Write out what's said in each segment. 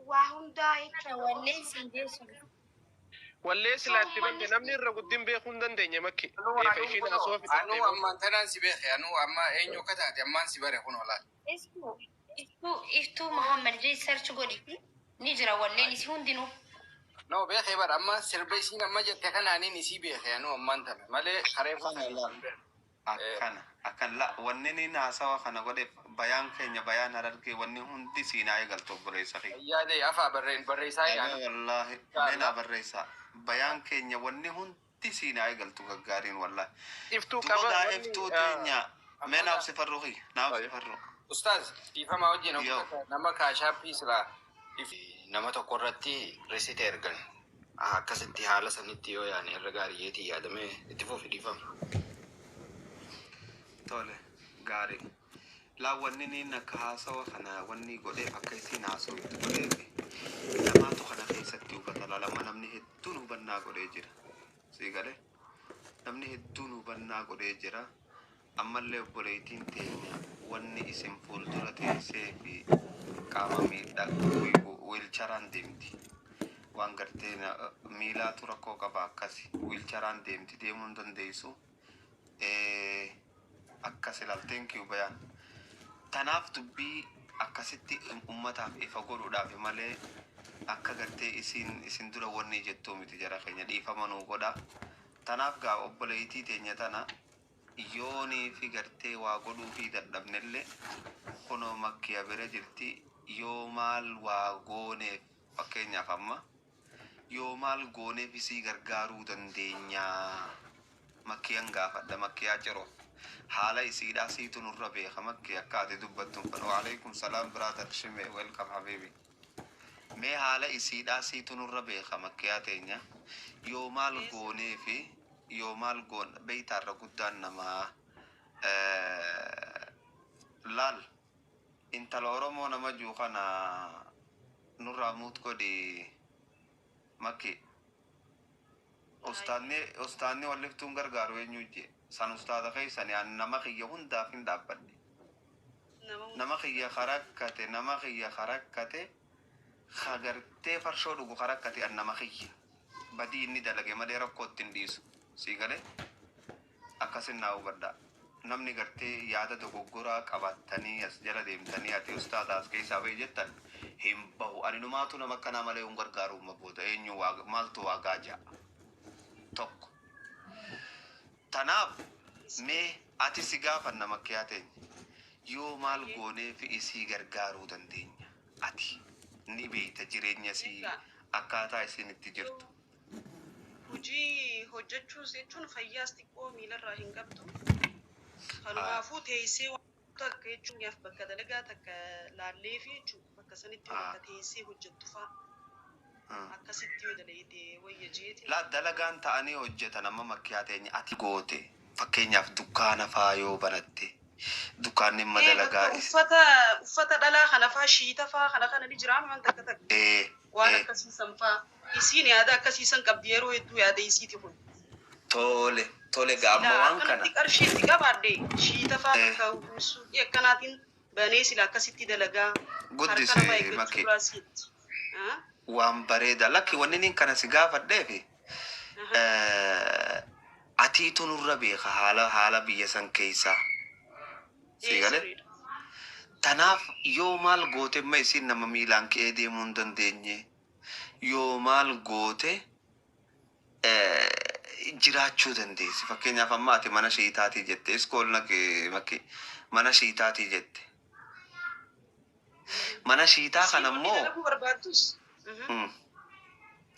Waa hundaa Kana jechuudha. walleen siin geessu. Wallee Osoo silaa itti uummanni bante namni irra guddin beekuu hin dandeenye makki. Anuu Eefa anuu ishiin kunoo haasawaa fixattee anuu booda. ammaan tanaan si beeke, anuu amma eenyu akka taate ammaan si bare kunoo laal. Iftuu iftuu iftuu Muhammad jee search godhi ni jira walleen isii hundinuu. No, beekee bara amma sirba isiin amma jette kanaaniin isii beeke anuu ammaan tana malee kareeffa Akkana saniin laal. hin beeku. Akkana akkan la wanni niin haasawa kana godheef bayaan keenya bayaan Harargee wanni hundi siin haa eegaltu obboleessa kiyya. Fayyaa afaa barreen barreessaa Aboo yaana. wallaahi mee naa Inshallah. barreessaa bayaan keenya wanni hundi siin haa eegaltu gaggaariin wallaahi. Iftuu Duba qaba gaa wanni iftuu teenya mee Ammoo naaf si farruu kiyya naaf si farruu. Ustaaz, dhiifama wajjin Yoo. hoggata nama kaashaappii silaa nama tokko irratti risite ergan akkasitti haala sanitti yoo yaane irra gaariyyeetii yaadamee itti fufi, dhiifama. Tole gaarii. Laa wanni niin akka haasawa kana wanni godheef akka isiin haasawtu godheef namaatu kana keessatti hubata lalama namni hedduun hubannaa godhee jira. Sii galee namni hedduun hubannaa godhee jira. Ammallee obboleettiin teenya wanni isin fuuldura teessee fi qaama miidhaa wheelchairaan deemti. Waan gartee miilaatu rakkoo qaba akkasi wheelchairaan deemti, deemuu hin dandeessu. Akkas ilaal, thank you bayaan. Tanaaf dubbii akkasitti ummataaf ifa godhuudhaaf malee akka gartee isin isin dura wanni jettuu miti jara keenya, dhiifama nuu godha. Tanaaf gaa obboleettii teenya tana yoonii fi gartee waa godhuu fi dadhabnellee kunoo makkiya bira jirti. Yoo maal waa gooneef, fakkeenyaaf amma yoo maal gooneef isii gargaaruu dandeenyaa? Makkiyan gaafadha, makkiyaa ciroo haala isiidhaa siitu nurra beeka. Makki akka ati dubbattuun fedhu. Waalaikum salaam brother Shime, welcome habibi. Mee haala isiidhaa siitu nurra beeka makkiyaa teenya, yoo maal gooneefi yoo maal goon beeytaarra guddaan namaa laal intala Oromoo nama juu kana nurraa muut godhi makki. Ustaadni ustaadni walliftuun gargaaru eenyu jee san ustaada keessani an nama kiyya hundaaf hin dhaabbadhe. Nama kiyya karakkate, nama kiyya karakkate ka gartee farshoo dhugu karakkate an nama kiyya badii inni dalage malee rakkoo ittiin dhiisu sii galee akkasin naa hubadha. Namni gartee yaada dogoggoraa qabattanii as jala deemtanii ati ustaada as keessaa bahi jettan hin bahu. Ani numaatu nama akkanaa malee hin gargaaru umma booda eenyu waa maaltu waa gaajaa tokko. Tanaaf mee ati si gaafanna makkiyaa teenya, yoo maal goonee fi isii gargaaruu dandeenya? Ati ni beeyta jireenya isii akkaataa isiin itti jirtu. Hojii hojjechuus jechuun fayyaas xiqqoo miilarraa hin qabdu. Kanumaafuu teessee waan takka jechuun bakka dalagaa takka laallee fi jechuun bakka sanitti bakka teessee hojjettu fa'a akkasitti yoo dalagde wayya jeeti. Laa dalagaan ta'anii hojjetan amma makkiyaa teenya ati goote fakkeenyaaf dukkaana faa yoo banatte dukkaanni imma Ee bakka dalagaa uffata dhalaa kana faa shiita faa kana kana ni jiraama waan takka takka waan akkasii san faa isiin yaada akkasii san qabdi yeroo hedduu yaada isiiti kun. Tole gaa amma Silaa waan kana akkanatti qarshii itti qabaadhe shiita faa bakka suuqii akkanaatiin banee sila akkasitti dalagaa harka Guddise namaa eeggachuu makki irraa sitti. Waan bareeda lakki wanni nin kana si gaafadheefi atiitu nurra beeka haala biyya san keessaa si Ee galee. Sirriidha. Tanaaf yoo maal goote amma isiin nama miilaan ka'ee deemuu hin dandeenye yoo maal goote jiraachuu dandeessi? Fakkeenyaaf amma ati mana shiitaatii jette iskool naqi makki mana shiitaatii jette mana shiitaa Isiin kana wanni immoo dalaguu barbaaddus.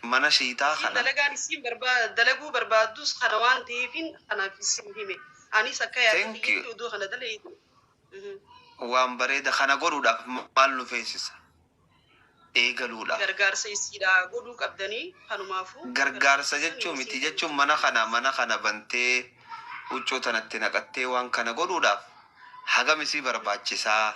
Mana shiitaa Isiin kana dalagaan isiin dalaguu barbaaddus kana waan ta'eefin kanaaf isin hime. Anis akka yaada Thank you. kiyyatti oduu kana dalageetu. Waan bareeda kana godhuudhaaf maal nu feesisa eegaluudhaaf? Gargaarsa isiidha godhuu qabdanii kanumaafuu. Gargaarsa jechuu miti jechuun mana kana bantee huccuu tanatti naqattee waan kana godhuudhaaf hagam isii barbaachisaa?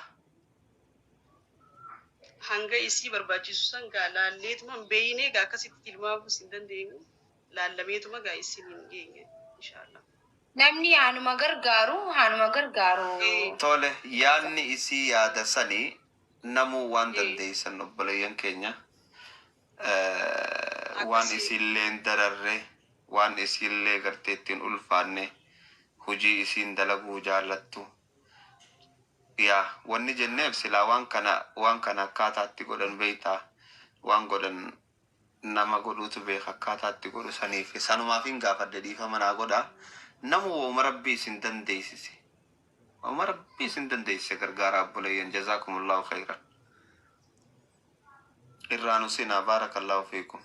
Hanga isii barbaachisu san gaa laalleetuma hin beeyne gaa akkasitti tilmaamuus hin dandeenyu laallameetuma gaa isin hin geenye inshaallah. Namni haanuma gargaaru haanuma gargaaru. Tole yaadni isii yaada sanii. Namuu waan dandeeysan obboleeyyan keenya waan Akkasii. isiilleen dararre, waan isiillee gartee ittiin ulfaanne, hujii isiin dalaguu jaallattu. Yaa wanni jenneef silaa waan kana akkaataatti godhan beeytaa, waan godhan nama godhuutu beeka. Akkaataatti godhu saniif sanumaaf hin gaafadhe, dhiifama naa godha. Namu wooma Rabbii isin dandeessise, wooma Rabbii isin dandeessise gargaara obboleeyyan. Jazaakumullahu khayran. Irraa nu sinaa. Baarakallahu fiikum.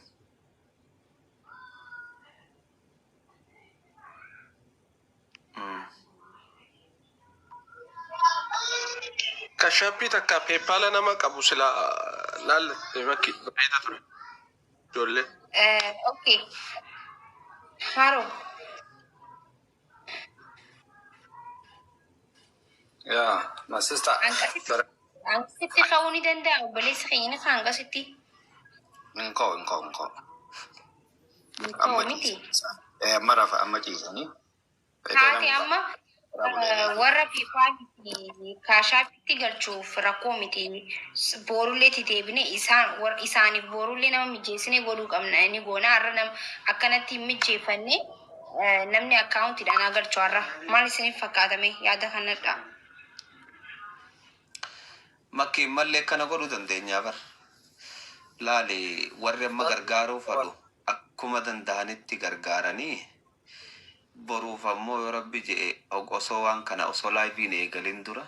Cash Appii takka PayPala nama qabu sila laallatte makki bareeda ture. Ijoollee. Okay. Haroo. Yaa, my sister. Hanqasitti ka'uu ni danda'a, obboleessi keenya ni hanqasitti. Hin ka'u, hin ka'u, hin ka'u. Hin ka'u Amma miti. ciisan. Amma rafa, amma ciisanii. Haati amma warra PayPalii fi Cash Appitti galchuuf rakkoo miti. Boorullee itti deebine isaan isaaniif boorullee nama mijeessine godhuu qabna. Inni goona har'a nama akkanatti hin mijeeffanne, namni akkaawuntiidhaan haa galchu har'a. Maal isiniif fakkaatame yaada kanadha? Makkiin mallee akkana godhuu dandeenyaa bar. Laali, warri amma gargaaruu fadhu akkuma danda'anitti gargaaranii, boruuf ammoo yoo Rabbi je'e osoo waan kana osoo liveiin eegalin dura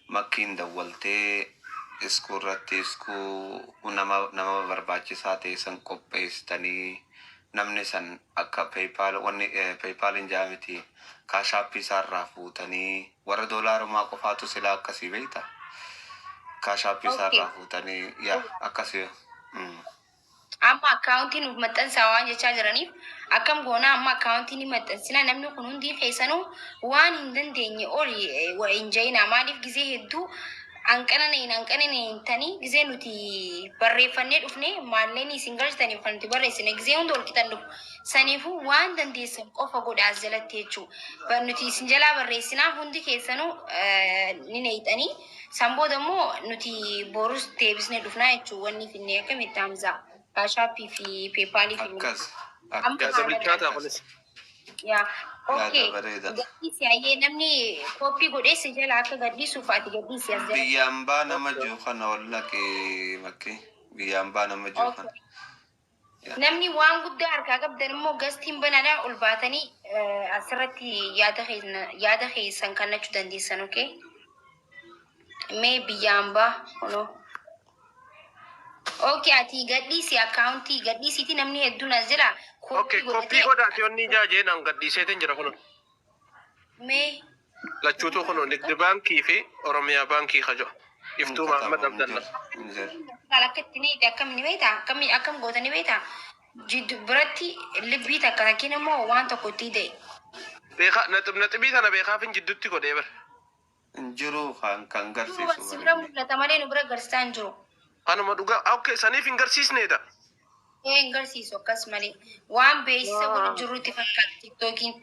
makkiin dawwaltee iskuu irratti iskuu nama barbaachisaa ta'e san qopheessitanii, namni san akka PayPal, wanni PayPaliin jaamiti, Cash Appii isaarraa fuutanii, warra doolaarumaa qofaatu silaa akkasii beeyta. Cash Appii isaarraa fuutanii, yaa akkasii. Amma akkaawuntii nuuf maxxansaa waan jechaa jiraniif akkam goona? Amma akkaawuntii ni maxxansina. Namni kun hundi keessanuu waan hin dandeenye oli hin jayina. Maaliif gizee hedduu hanqananeen hanqananeen tanii gizee nuti barreeffannee dhufne maalleen isin galchitaniif kan nuti barreessine gizee hunda ol qixan dhufu. Saniifuu waan dandeessan qofa godha as jalatti jechuu. Nuti isin jalaa barreessinaa, hundi keessanuu ni neeyxanii. San booda immoo nuti borus deebisnee dhufnaa jechuu. Wanni finne akkamitti, Hamzaa? Cash Appii fi PayPalii fi Akkas. Amma Akkas. Yaada bilchaataa kunis. Yaa, okay. Yaada bareeda. Gadhiisi hayyee, namni copy godhee si jala akka gadhiisuuf ati gadhiisi as jala. Biyya ambaa nama jiru kana ol naqee makki. Biyya ambaa nama jiru kana. Namni waan guddaa harkaa qabdan immoo guestiin banaadhaa, ol baatanii asirratti yaada keessan kennachuu dandeessan, okay? Mee biyya ambaa kunoo. Okay, ati gadhiisi, akkaawuntii gadhiisiiti, namni hedduun as jira. Okay, copy godhaati onni jaajee naan gadhiiseetiin jira kunoo. Mee Lachuutu kunoo Nigdi Baankii fi Oromiyaa Baankii kajo. Iftuu Mahammad Abdallah. Hin jiru. Maal akka itti neeyite akkam ni beektaa? Akkam akkam goota ni beektaa? Jiddu biratti libbii takka takkiin immoo waan tokko itti hidhe. Beekaa naxib naxibii tana beekaafin jidduutti godhee bara. Hin jiru kan garsiisu. Si bira mul'ata malee nu bira garsiisaa hin jiru. Kanuma dhugaa. Okay, saniif hin garsiisneedha. Ee, hin garsiisu akkas malee. Waan beeksisa godhu jiru itti fakkaata TikTokiin.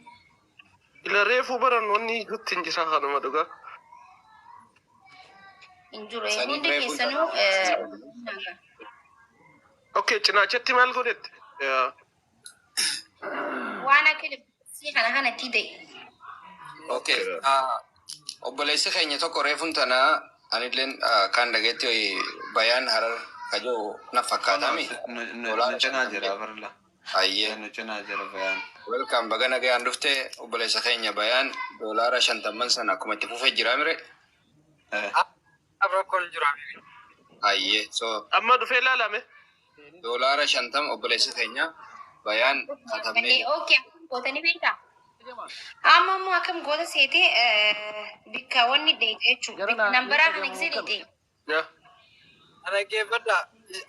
Ila reefuu baran wanni itti hin jira kanuma dhugaa. Hin jiru. Saniif Hundi reefuu keessanuu Okay, cinaachatti maal godhette? Yaa. Waan akka libbisii kana kanatti hidhe. Okay. Obboleessi keenya tokko reefuun tana anilleen kan dhageetti Bayaan Harar kajoo na fakkaatami. Nu cinaa jira barla. Ayyee. Nu cinaa jira Bayaan. Welcome, baga nagayaan dhuftee obboleessa keenya Bayaan. $50 sana akkuma itti fufee jira mire. Rakkoon jira. Ayyee. So Amma dhufee ilaalame. $50 obboleessi keenya Bayaan katabnee. Okay, akkam gootanii beektaa? Amma immoo akkam goota seetee bikka wanni dheeyte jechuudha. Nambaraa kana gisee dheeyte. Yaa. Dhaggeeffadha.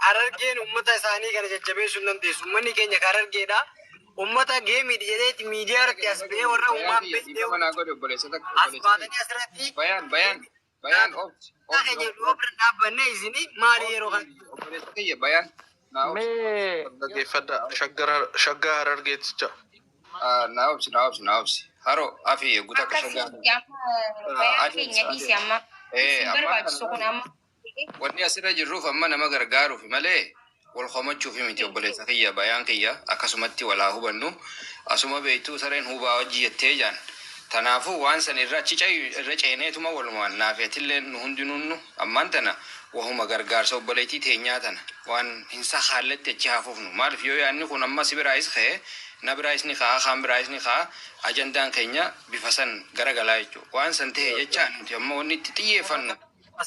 Harargeen uummata isaanii kana jajjabeessuu hin dandeessu. Uummanni keenya kan Harargeedha. Uummata gameiidha jedheeti miidiyaa irratti as ba'ee warra uumaan beeknee Dhiifama naa godhe obboleessa takka. as baatanii asirratti Bayaan, Bayaan, Bayaan, obsi. keenya du'a bira dhaabbannee isinii maali yeroo kana? Obboleessa kiyya Bayaan. Naa obsi. Mee Dhaggeeffadha. Shaggara shaggaa Harargeeticha. Naa obsi, naa obsi, naa obsi. Haroo afi eeguu takka Akkasii shaggaa. amma Bayaan keenya dhiisi amma. Eh, Isin amma barbaachisu kun amma. Wanni asirra jirruuf amma nama gargaaruuf malee wal komachuuf miti. Obboleessa kiyya, bayaan kiyya, akkasumatti walaa hubannu. Asuma beektuu sareen hubaa wajji jettee jaan. Tanaafuu waan san irra achi ce'u irra ceeneetuma walumaan naafeetillee nu hundinuunnu ammaan tana wahuma gargaarsa obboleettii teenyaa tana waan hin sakaalletti achi haafufnu. Maaliif yoo yaadni kun amma si biraayis ka'e, na biraayis ni ka'a, kaan biraayis ni ka'a, ajandaan keenya bifa san garagalaa jechuudha. Waan san ta'e jecha nuti amma wanni itti xiyyeeffannu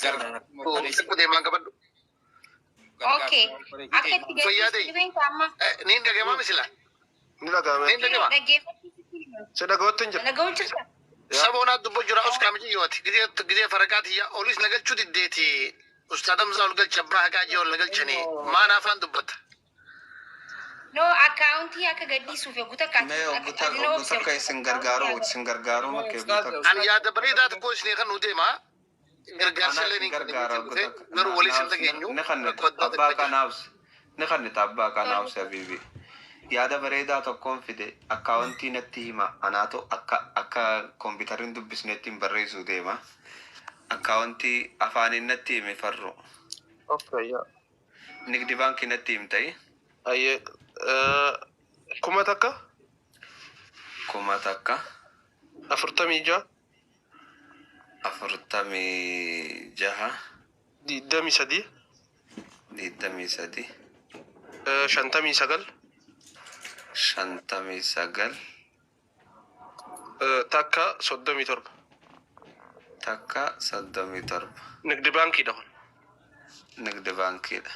gargaarsa obboleettii Deemaan qabadhu. Okay. Akka itti Fayyaa ta'e. gadhiisu beektaa amma? Niin dhaga'amaa misila. Ni dhaga'ame. Niin dhaga'ama. Dhaggeeffachuu Si dhaga'utti hin jiru. dhaga'uu jirta? Saboonaa dubbo jira oskaa miti yooti. Gizee gizee faraqaati yaa olis nagalchuu diddeeti. Ustaad Hamzaa ol galcha, abbaa haqaa jee ol nagalchanii. Maan afaan dubbata? No, akkaawuntii akka gadhiisuuf eeguu takka. Mee obbo takka isin gargaaru makkee obbo takka. Ani yaada bareedaa tokko isinii kan nu deema. Gargaarsa Ana illee isin ni gargaara obbo takka. garuu walii isin dhageenyu. Ni kannita abbaa kanaafs, ni kannita abbaa kanaafs. Habiibi, yaada bareedaa tokkoon fide. Akkaawuntii natti hima, anaatu akka kompiitarri dubbisnetti hin barreessuu deema. Akkaawuntii afaaniin natti himi farru. Okay, yaa. Nigdi baankii natti himta'i. Ayyee, 1000. 1000. 46. 46. 23. 23. 59. 59. 1 37. 1 37. Nigdi baankiidha kun. Nigdi baankiidha.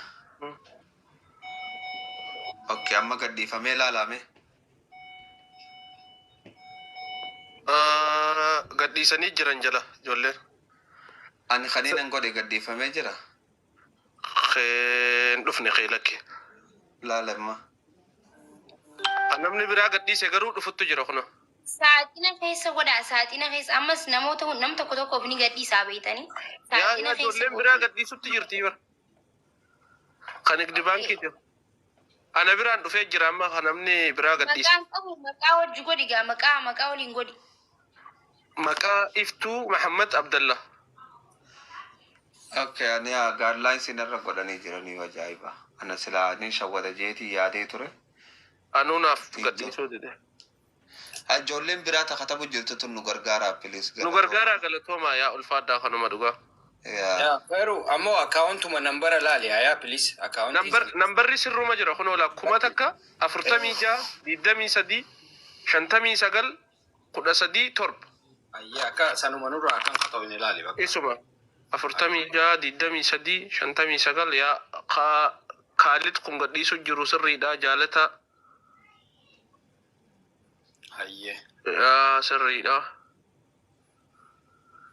Okay, amma gadhiifamee ilaalame. Gadhiisanii jiran jala ijoolleen. Ani kaniinan godhe gadhiifamee jira. Hin dhufne kee, lakki. Laalamma. Namni biraa gadhiise garuu dhufuttu jira kuna. Saaxina keessa godhaa, saaxina keessa. Ammas namoota nam tokko tokkoof ni gadhiisaa beeytanii. Yaa. Saaxina Yaa. keessa Ijoolleen biraa gadhiisutti jirti bara. Kan nigdi baankii jiru. Ana biraan dhufee jira amma kan namni biraa gadhiise. Maqaan qabu, maqaa wajji godhi gaa, maqaa waliin godhi. Maqaa Iftuu Mahammad Abdallah. Okay, ani guidelines narra godhanii jiranii, ajaa'iba. Ana silaa ni shawwada jeetii yaadee ture. Anuu naaf gadhiisuu dide. Ijoolleen biraa takatabu jirtu tun nu gargaaraa, please. Nu gargaaraa, galatoomaa, yaa ulfaadhaa, kanuma dhugaa. Yaa. Yaa, garuu ammoo akkaawuntuma nambara laali yaa, please, akkaawuntii. Nambarri sirruma jira kun oola 1046 23 59 13 7. Ayyaa, akka sanuma nurraa akkam haa ta'u hin ilaali bakka. Isuma 46 23 59. Yaa, Kaalid kun gadhiisu jiru sirriidha, jaalata. Ayyee. Yaa, sirriidha.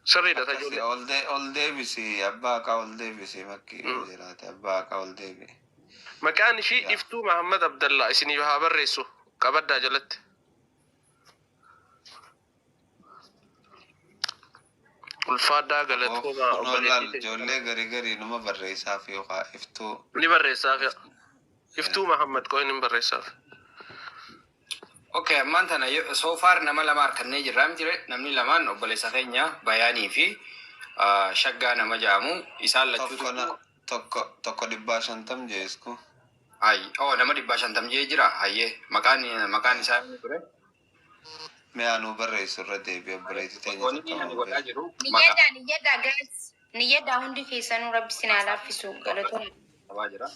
Sirriidha. Akkasi. Tajoollee. Ol deebisi, abbaa haqaa ol deebisi, makki jiraate abbaa haqaa ol deebi. Maqaan ishii Yaa. Iftuu Mahammad Abdallah isiniif haa barreessu qabaddaa jalatti. Ulfaadhaa, galatoomaa. Kunoo laal. Obboleettii. Ijoollee garii garii numa barreessaaf yookaan Iftuu. Ni barreessaaf. Iftuu Mahammad qoyin hin barreessaaf. Okay, ammaan tana so far nama lama harkannee jirraa miti ree? Namni lamaan obboleessa keenya Bayaanii fi Shaggaa nama jedhamu isaan lachuutu. Tokko na tokko tokko 150 jeesku. Ay, oh, nama 150 jee jira. Hayyee, maqaan isaa eenyu ture? Mee anuu barreessu irra deebi, obboleettii teenya Wanni takka ani nuu godhaa beeku. jiru maqaa Niyyadhaa, niyyadhaa guys. Niyyadhaa, hundi keessanuu rabbi isin haa laaffisu, galatoon. Qabaa jira.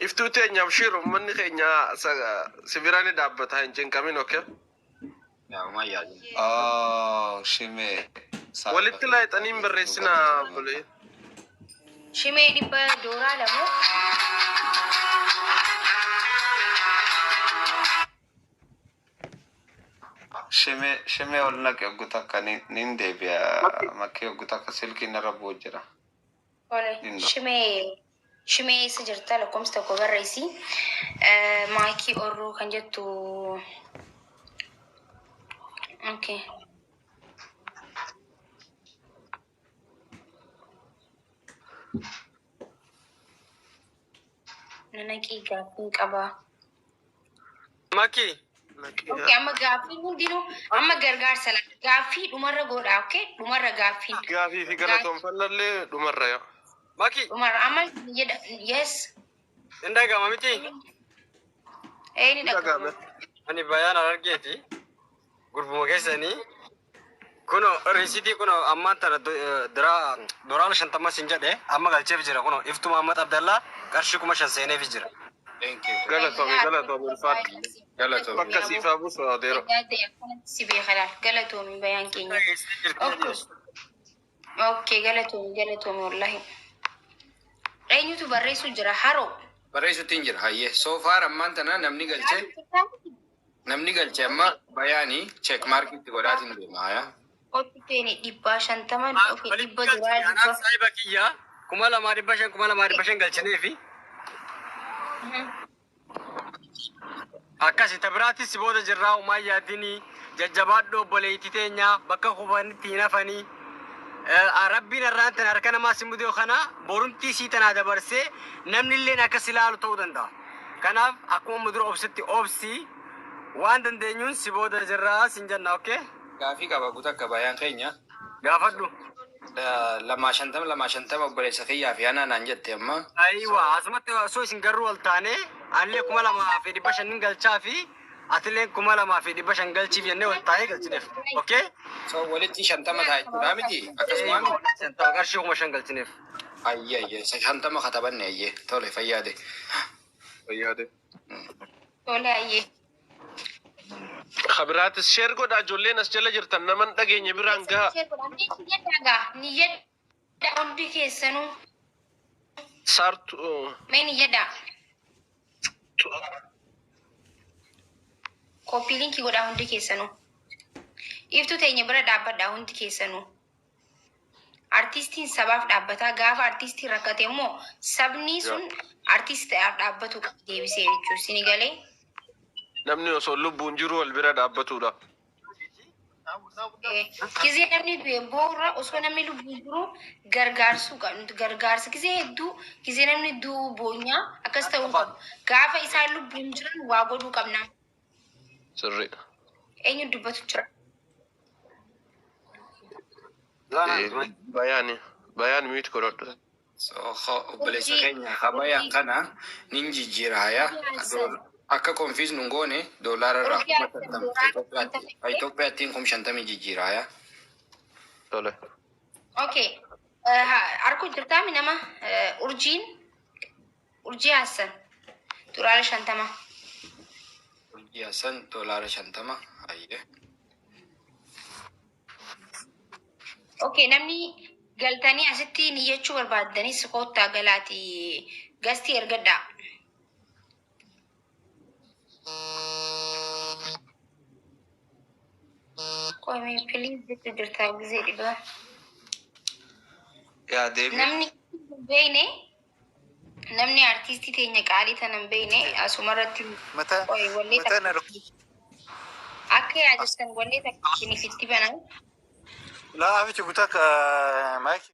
Iftuu teenya, abshiir, uummanni keenya si bira ni dhaabbata, hin cinqamin, okay? Yaa, uumaa yaadin. Oh, shimee. Walitti laayixanii hin barreessinaa, obbolee. Shimee dhibba dooraa lamu. Shimee, shimee ol naqe oggu takka nin deebi'a. Makkee oggu takka silkiin narra bu'u jira. Tole. Nin dhufa. Shimee, shimee, eessa jirta? Lakkoomsa tokko barreessi. Maakii orruu kan jettu. Okay. Nanaqii, gaaffiin qabaa. Maki. Okay, amma gaaffiin hundinuu amma gargaarsa laata. Gaaffii dhumarra godhaa, okay? Dhumarra gaaffiin. Gaafii fi galatoonfannallee dhumarra yaa. Maki, Dhumarra amma jedha, yes. hin dhaga'ama miti? Ee, ni dhaga'ama. Ani Bayaan Harargeeti. Gurbuma keessanii. Kuno riisitii kuno ammaan tana dira doolaara 50 sin jedhe amma galcheef jira, kuno Iftu Muhammad Abdallaa qarshii 5,000 seeneef jira. Thank you. Galatoomi, galatoomi, ulfaadhu. Galatoomi. Bakka siifaa buusu adeero. Ta'e akkanatti si beeka laal. Galatoomi, Bayaan keenya. Okay, galatoomi, galatoomi wallahi. Eenyutu barreessuu jira? Haroo. Barreessuutti hin jira. Hayyee. So far ammaan tana namni galche amma Bayaanii check markitti godhaatiin deema. Hayaa. Qophi teeni 150, okay, dhibba duraa dhibba. Saayiba kiyyaa 2,500, 2,500 galchineefi. Akkasi tabiraatis booda jirraa, umaa yaadinii jajjabaadhu, obboleettii teenya bakka kufanitti hin hafanii. Rabbiin irraan tana harka namaa si mudee kana borumtii sii tanaa dabarsee namni illeen akkas ilaalu ta'uu danda'a. Kanaaf akkuma mudura obsitti obsii, waan dandeenyuun si booda jirraa sin jenna, okay? Gaafii qaba guutuu akka Bayaan keenya. Gaafadhu. Lamaa shantama lamaa shantama obboleessa kiyyaa fi anaa naan jette amma. Ayiwa, asumatti osoo isin garuu wal taane anillee 2,500 galchaa fi atillee 2,500 galchiif jennee wal taanee galchineef. Okay? So walitti 50 ta'a jechuudha miti? Akkasumaan. 50 qarshii 5,000 galchineef. Ayyee, ayyee, 50 katabanne, ayyee, tole, fayyaade. Fayyaade. Tole, ayyee. Kabiraatis share godhaa, ijoolleen as jala jirtan naman dhageenye biraan gaha. Ni jedha hundi keessanuu. Saartu. Mee ni jedha. Copy linkii godhaa hundi keessanuu. Iftuu teenya bira dhaabbadhaa hundi keessanuu. Artiistiin sabaaf dhaabbataa, gaafa artiistiin rakkate immoo sabni sun artiistiidhaaf dhaabbatu qaba deebisee jechuudha. Sini galee. Namni osoo lubbuun jiru wal bira dhaabbatudha. Gizee namni du'e boorra osoo namni lubbuun jiru gargaarsuu qabnu. Gargaarsa gizee hedduu gizee namni du'u boonyaa akkas ta'uu qabu. Gaafa isaan lubbuun jiran waa godhuu qabna. Sirriidha. Eenyu dubbatu jira? Bayaani. Bayaan mute godhadhu. So obboleessa keenya kabayaan kana nin jijjiira hayaa. Akka confuse nun goone doolaara irraa 50,000 Itoophiyaattiin 50,000 jijjiira hayaa. Tole. Okay. Arkuu jirtaami nama urjiin Urjii Hassan doolaara 50. Urjii Hassan doolaara 50, hayyee. Okay, namni galtanii asitti niyyachuu barbaaddanis koottaa galaati gastii ergadhaa. Qomi please jechuu jirtaa gisee dhibaa. Yaa deebi. Namni hin beekne, namni artiistii teenya qaalii tana hin beekne asumarratti Mata qoy wallee mata takka na akka yaadatan wallee takka isiniif itti banan. Laa afichi guutaa ka maayikii.